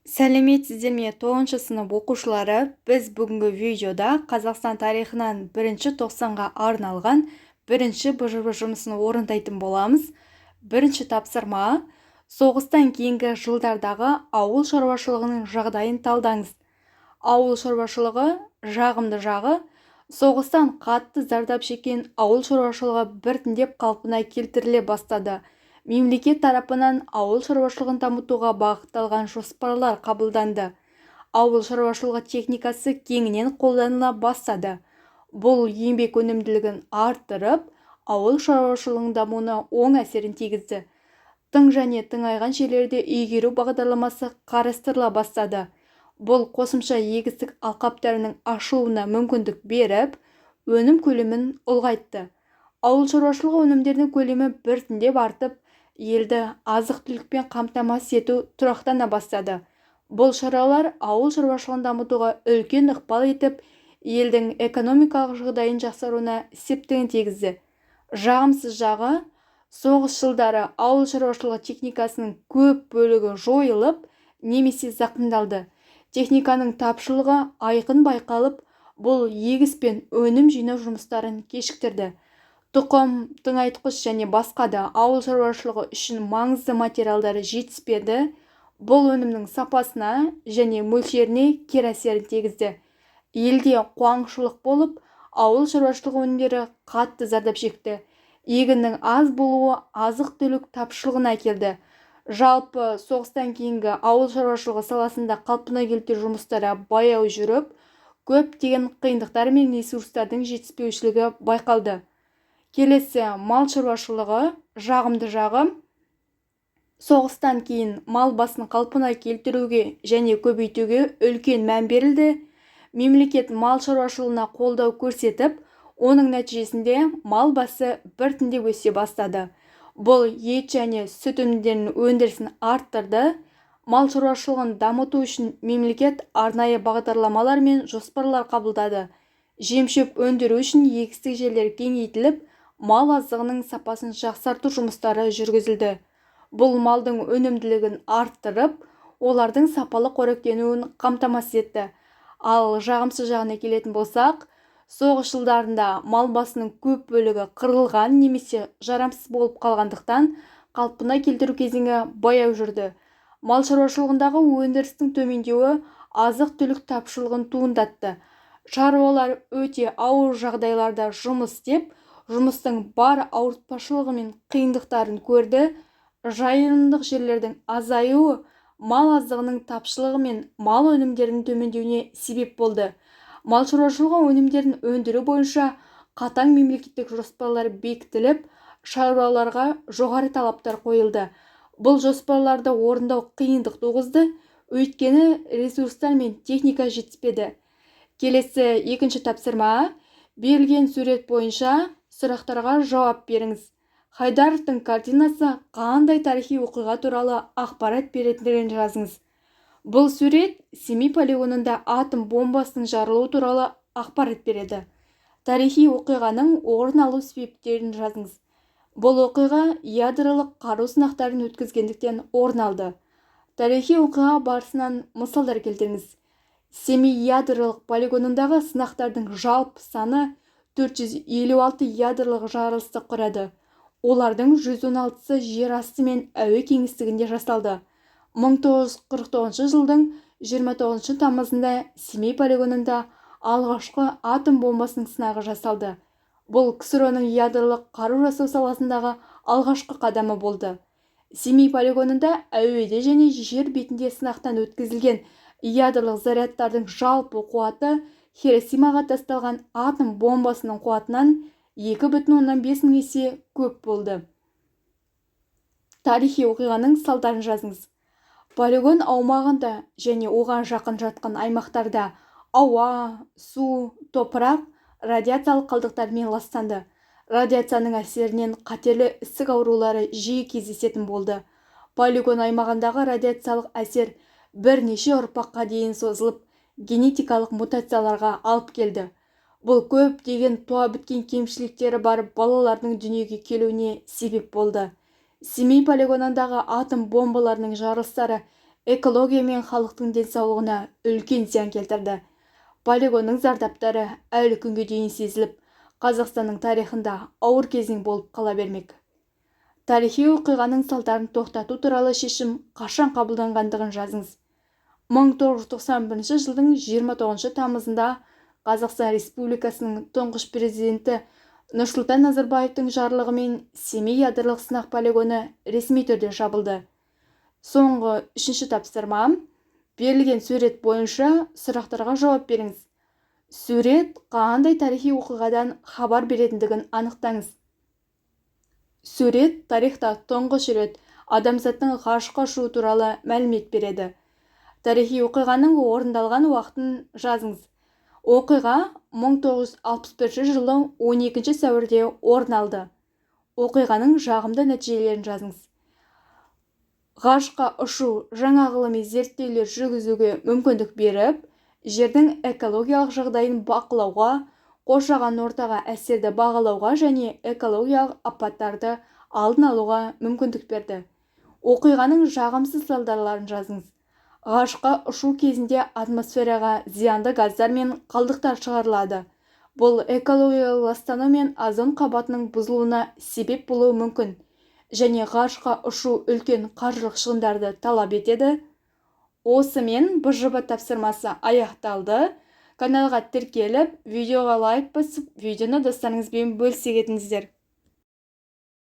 Сәлеметсіздер ме, тоғызыншы сынып оқушылары! Біз бүгінгі видеода Қазақстан тарихынан бірінші тоқсанға арналған бірінші БЖБ жұмысын орындайтын боламыз. Бірінші тапсырма: соғыстан кейінгі жылдардағы ауыл шаруашылығының жағдайын талдаңыз. Ауыл шаруашылығы. Жағымды жағы: соғыстан қатты зардап шеккен ауыл шаруашылығы біртіндеп қалпына келтіріле бастады. Мемлекет тарапынан ауыл шаруашылығын дамытуға бағытталған жоспарлар қабылданды. Ауыл шаруашылығы техникасы кеңінен қолданыла бастады. Бұл еңбек өнімділігін арттырып, ауыл шаруашылығының дамуына оң әсерін тигізді. Тың және тыңайған жерлерде игеру бағдарламасы қарастырыла бастады. Бұл қосымша егістік алқаптарының ашылуына мүмкіндік беріп, өнім көлемін ұлғайтты. Ауыл шаруашылығы өнімдерінің көлемі біртіндеп артып, елді азық-түлікпен қамтамасыз ету тұрақтана бастады. Бұл шаралар ауыл шаруашылығын дамытуға үлкен ықпал етіп, елдің экономикалық жағдайын жақсаруына септігін тигізді. Жағымсыз жағы: соғыс жылдары ауыл шаруашылығы техникасының көп бөлігі жойылып немесе зақымдалды. Техниканың тапшылығы айқын байқалып, бұл егіс пен өнім жинау жұмыстарын кешіктірді. Тұқым, тыңайтқыш және басқа да ауыл шаруашылығы үшін маңызды материалдар жетіспеді. Бұл өнімнің сапасына және мөлшеріне кері әсерін тигізді. Елде қуаңшылық болып, ауыл шаруашылығы өнімдері қатты зардап шекті. Егіннің аз болуы азық-түлік тапшылығына әкелді. Жалпы, соғыстан кейінгі ауыл шаруашылығы саласында қалпына келтіру жұмыстары баяу жүріп, көптеген қиындықтар мен ресурстардың жетіспеушілігі байқалды. Келесі мал шаруашылығы. Жағымды жағы: соғыстан кейін мал басын қалпына келтіруге және көбейтуге үлкен мән берілді. Мемлекет мал шаруашылығына қолдау көрсетіп, оның нәтижесінде мал басы біртіндеп өсе бастады. Бұл ет және сүт өнімдерінің өндірісін арттырды. Мал шаруашылығын дамыту үшін мемлекет арнайы бағдарламалар мен жоспарлар қабылдады. Жемшөп өндіру үшін егістік жерлер кеңейтіліп, мал азығының сапасын жақсарту жұмыстары жүргізілді. Бұл малдың өнімділігін арттырып, олардың сапалы қоректенуін қамтамасыз етті. Ал жағымсыз жағына келетін болсақ, соғыс жылдарында мал басының көп бөлігі қырылған немесе жарамсыз болып қалғандықтан, қалпына келтіру кезеңі баяу жүрді. Мал шаруашылығындағы өндірістің төмендеуі азық-түлік тапшылығын туындатты. Шаруалар өте ауыр жағдайларда жұмыс істеп, жұмыстың бар ауыртпашылығы мен қиындықтарын көрді. Жайылымдық жерлердің азаюы мал азығының тапшылығы мен мал өнімдерінің төмендеуіне себеп болды. Мал шаруашылығы өнімдерін өндіру бойынша қатаң мемлекеттік жоспарлар бекітіліп, шаруаларға жоғары талаптар қойылды. Бұл жоспарларды орындау қиындық туғызды, өйткені ресурстар мен техника жетіспеді. Келесі екінші тапсырма: берілген сурет бойынша сұрақтарға жауап беріңіз. Хайдаровтың картинасы қандай тарихи оқиға туралы ақпарат беретіндігін жазыңыз. Бұл сурет Семей полигонында атом бомбасының жарылуы туралы ақпарат береді. Тарихи оқиғаның орын алу себептерін жазыңыз. Бұл оқиға ядролық қару сынақтарын өткізгендіктен орын алды. Тарихи оқиға барысынан мысалдар келтіріңіз. Семей ядролық полигонындағы сынақтардың жалпы саны 456 ядролық жарылысты құрады. Олардың 116-сы жер асты мен әуе кеңістігінде жасалды. 1949 жылдың 29 тамызында Семей полигонында алғашқы атом бомбасының сынағы жасалды. Бұл КСРО-ның ядролық қару жасау саласындағы алғашқы қадамы болды. Семей полигонында әуеде және жер бетінде сынақтан өткізілген ядролық зарядтардың жалпы қуаты Хиросимаға тасталған атом бомбасының қуатынан 2,5 мың есе көп болды. Тарихи оқиғаның салдарын жазыңыз. Полигон аумағында және оған жақын жатқан аймақтарда ауа, су, топырақ радиациялық қалдықтармен ластанды. Радиацияның әсерінен қатерлі ісік аурулары жиі кездесетін болды. Полигон аймағындағы радиациялық әсер бірнеше ұрпаққа дейін созылып, генетикалық мутацияларға алып келді. Бұл көптеген туа біткен кемшіліктері бар балалардың дүниеге келуіне себеп болды. Семей полигонындағы атом бомбаларының жарылыстары Экология мен халықтың денсаулығына үлкен зиян келтірді. Полигонның зардаптары әлі күнге дейін сезіліп, Қазақстанның тарихында ауыр кезең болып қала бермек. Тарихи оқиғаның салдарын тоқтату туралы шешім қашан қабылданғандығын жазыңыз. 1991 жылдың 29 тамызында Қазақстан Республикасының тұңғыш президенті Нұрсұлтан Назарбаевтың жарлығымен Семей ядролық сынақ полигоны ресми түрде жабылды. Соңғы үшінші тапсырма. Берілген сурет бойынша сұрақтарға жауап беріңіз. Сурет қандай тарихи оқиғадан хабар беретіндігін анықтаңыз. Сурет тарихта тұңғыш рет адамзаттың ғарышқа ұшуы туралы мәлімет береді. Тарихи оқиғаның орындалған уақытын жазыңыз. Оқиға 1961 жылы 12 сәуірде орын алды. Оқиғаның жағымды нәтижелерін жазыңыз. Ғарышқа ұшу жаңа ғылыми зерттеулер жүргізуге мүмкіндік беріп, жердің экологиялық жағдайын бақылауға, қоршаған ортаға әсерді бағалауға және экологиялық апаттарды алдын алуға мүмкіндік берді. Оқиғаның жағымсыз салдарларын жазыңыз. Ғарышқа ұшу кезінде атмосфераға зиянды газдар мен қалдықтар шығарылады. Бұл экологиялық ластану мен озон қабатының бұзылуына себеп болуы мүмкін. Және ғарышқа ұшу үлкен қаржылық шығындарды талап етеді. Осымен БЖБ тапсырмасы аяқталды. Каналға тіркеліп, видеоға лайк басып, видеоны достарыңызбен бөлісе кетіңіздер.